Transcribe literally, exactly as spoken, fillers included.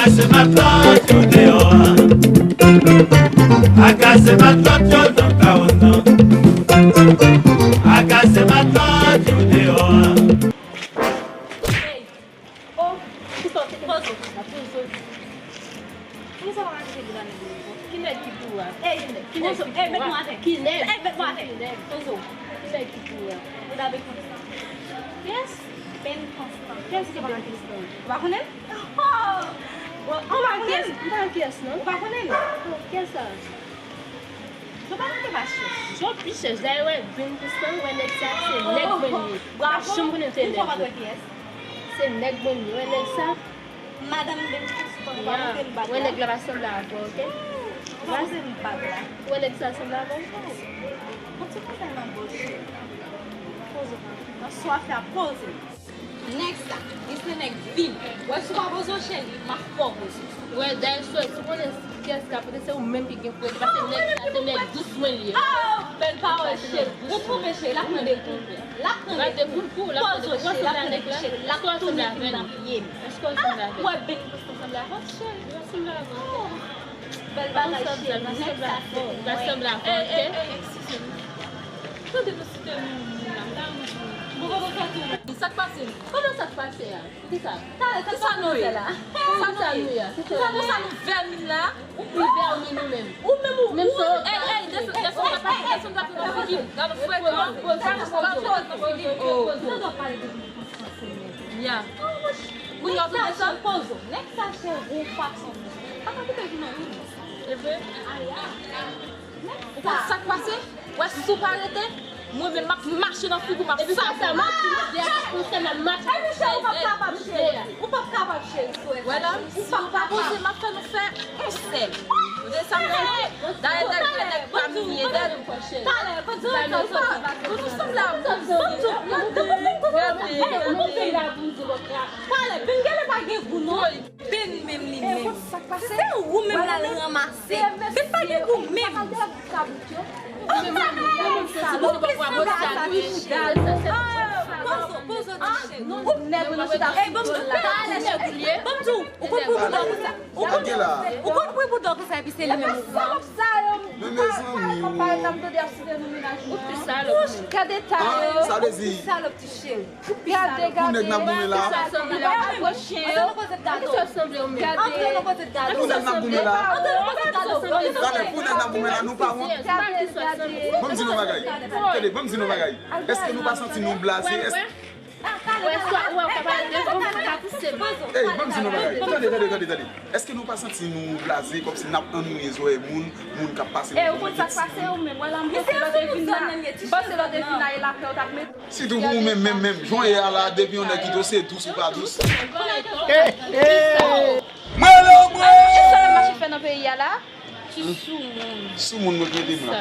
Kase matlòt yo deyò a. A kase matlòt yo nan kawon nan. A kase matlòt yo deyò a. Ey! Oh, pozo, pozo. Pozo. Pozo pa ka kite grann nèg yo. Ki nèg ki pou a? Ey, ki nèg? Pozo, ey, met mwen atè. Ki nèg? Ey, met mwen atè. Ki nèg? Pozo. Ki nèg ki pou a? Ou dave konsa. Yes. Ben Constant. Kiyès ki Ben Constant? Ou pa konnen l? Oh! Ou pa konnen l? M pa wè kiyès non. Ou pa konnen l? Oh, kiyès sa? Yo pa mete pa chèch. Yo pi chèch. Dayè, wè, Ben Constant, wè nèg sa, se nèg mwen li ye. M pa janm konnen l te nèg. Se nèg mwen li ye. Wè nèg sa? Madanm Ben Constant, ou pa montre m bag la. Wè nèg la pa sanble avè w, oke? Ou pa montre m bag la. Wè nèg sa sanble avè w? Yon ti konsèy m ap ba w, cheri. Poze w. Nan swafe a, poze w. Nèg sa, li se nèg vin. Wè, si w pa poze w, cheri, m ap fè w poze w. Wè, dayè, sou, si w konnen kiyès k ap poze, se ou menm ki gen pou rete, paske nèg sa, se nèg dous mwen li ye. Oh, bèl pawòl, cheri. Ou twonpe, cheri, l ap pran de kout. L ap pran de kout. Poze w, cheri, l ap pran de kout, cheri. L ap tounen vin nan pye m. Èske w sanble avè l? Wè, Ben Constant sanble avè w, cheri. Li pa sanble avè w. Oh, bèl bagay, cheri. Nèg sa, se mwen. Li pa sanble avè w, oke? Ey, ey, ey, eskize m. Tande nou site non moun la, m ta renmen konnen. Bon, bon, bon, sa tou. Sa k pase? Kòman sa k pase a? Kisa? Kisa nou ye? Kisa nou ye? Kisa nou, sa nou vèmin la? Ou pi vèmin ou menm. Ou menm ou, menm ou, sa yo ey, ey, desann, desann, desann, desann nan figi m. Gade frekan. Gade poz nan figi m. Oh. Ou tande w pale de vin konsa, Senyè. Ya. Kounye a w tou desann. Pozo. Nèg sa cheri, gon fason. Pa ka kite vin nan wout. E vre? Aya. Ou konn sa k pase? Wè, si w pa rete, mwen menm m ap mache nan figi w, m ap sape w. Epi konsa, m ap di, m ap di, a, konsa m ap mache. Epi cheri, ou p ap kapab, cheri. Ou p ap kapab, cheri, sou wè la. Si w pa poze, m ap fè nou fè yon sèl. Ou tande sa m di? Dayè, dayè, dayè, dayè, pa m ye, dayè. Talè, konn sa, konn sa, konn sa. Nou sanble a moun. Talè, Ben genlè pa gen gou, non. Ben menm li menm. Se ou menm l al ranmase. Ben pa gen gou menm. Ou plis sanble a sa, ti cheri. Pozo, pozo, ti cheri. Ou nèg ou nan chita. Ey, ban m di w, ou konn pou boudò konsa. Ou konn, ou konn pou boudò konsa epi se li menm. Men mezanmi, ou. Ou pi salòp. Gade ta yo. Sa vle di. Ou pi salòp, ti cheri. Gade, gade. Pou nèg n ap goumen la. Pou nèg n ap goumen la. Talè, pou nèg n ap goumen la, nou pa wont. Ban m di nou bagay. Tande, ban m di nou bagay. Èske nou pa santi nou blaze? Èske... Ey, ban m di nou bagay. Tande, tande, tande, tande. Èske nou pa santi nou blaze, kòmsi n ap annwiye zòrèy moun, moun k ap pase nan kote? Ey, ou konn sa k pase, ou menm, wè la, m panse lòt te vin la. M panse lòt te vin la, e lapè w t ap mete. Sitou pou ou menm, menm, menm, jan w ye a la, depi yon nèg kite w, se dous ou pa dous. Ey, ey! Mwen lè mwen! Sa w ap mache fè nan peyi a la? Ti soumoun. Soumoun mwen k mete m la.